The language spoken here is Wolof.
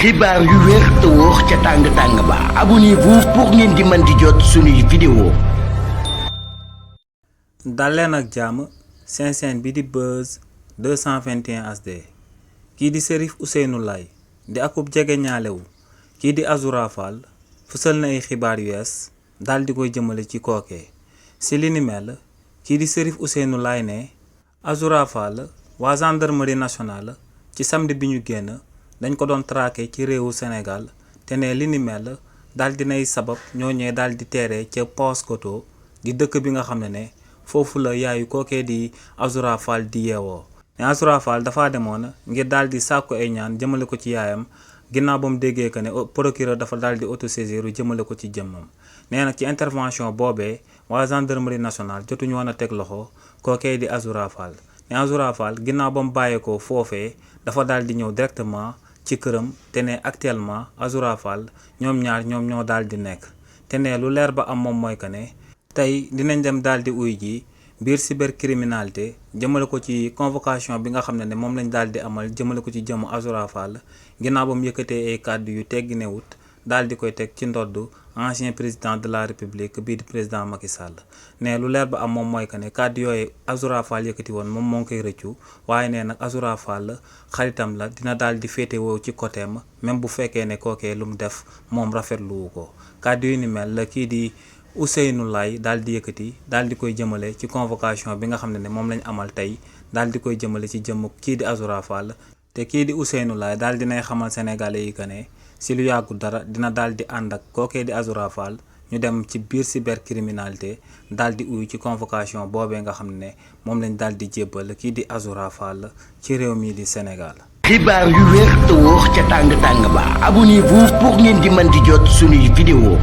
xibaar yu wér te wóor ca tàng ba abonnez-vous pour ngeen di mën di jot suñuy vidéo. dal leen ak jàmm seen chaîne bi di Buzz 221 HD kii di Cherif Ousseynou Laye di akub jege ñaalewu kii di Azoura Fall fësal na ay xibaar yu yees daal di koy jëmale ci kookee si li ni mel kii di Cherif Ousseynou Laye ne Azoura Fall waa gendarmerie nationale ci samedi bi ñu génn dañ ko doon traqué ci réewu Sénégal te ne li ni mel daal dinay sabab ñooñee daal di teere ca Paoskoto di dëkk bi nga xam ne foofu la yaayu kookee di Azoura Fall di yeewoo ne Azoura Fall dafa demoon ngir daal di sàkku ay ñaan jëmale ko ci yaayam ginnaaw ba mu déggee que ne procureur dafa daal di autosaisir jëmale ko ci jëmmam nee nag ci intervention boobee waa gendarmerie nationale jotuñu woon a teg loxo kookee di Azoura Fall ne Azoura Fall ginnaaw ba mu bàyyeekoo foofee dafa daal di ñëw directement ci këram te ne actuellement Azoura Fall ñoom ñaar ñoo daal di nekk te ne lu leer ba am moom mooy que ne tey dinañ dem daal di uy ji biir cybercriminalité jëmale ko ci convocation bi nga xam ne moom lañ daal di amal jëmale ko ci jëmm Azoura Fall ginnaaw ba mu yëkkatee ay kàddu yu tegginewut daal di koy teg ci ndodd ancien président de la république bii di président Macky Sall ne lu leer ba am moom mooy que ne kàddu yooyu Azoura Fall yëkkati woon moom moo ngi koy rëccu waaye ne nag Azoura Fall xaritam la dina daal di féetewoo ci côtéem même bu fekkee ne kookee lu mu def moom rafetluwu ko kàddu yu ni mel la kii di Ousseynou Laye daal di yëkkati daal di koy jëmale ci convocation bi nga xam ne moom lañ amal tey daal di koy jëmale ci jëmm kii di Azoura Fall te kii di Ousseynou Laye daal dinay xamal sénégalais yi que ne si lu yàggul dara dina daal di ànd ak kookee di Azoura Fall ñu dem ci biir cybercriminalité daal di uyu ci convocation boobee nga xam ne moom lañ daal di jébbal kii di Azoura Fall ci réew mii di Sénégal. xibaar yu wér te wóor ca tàng ba abonnez-vous pour ngeen di mën di jot suñuy vidéo.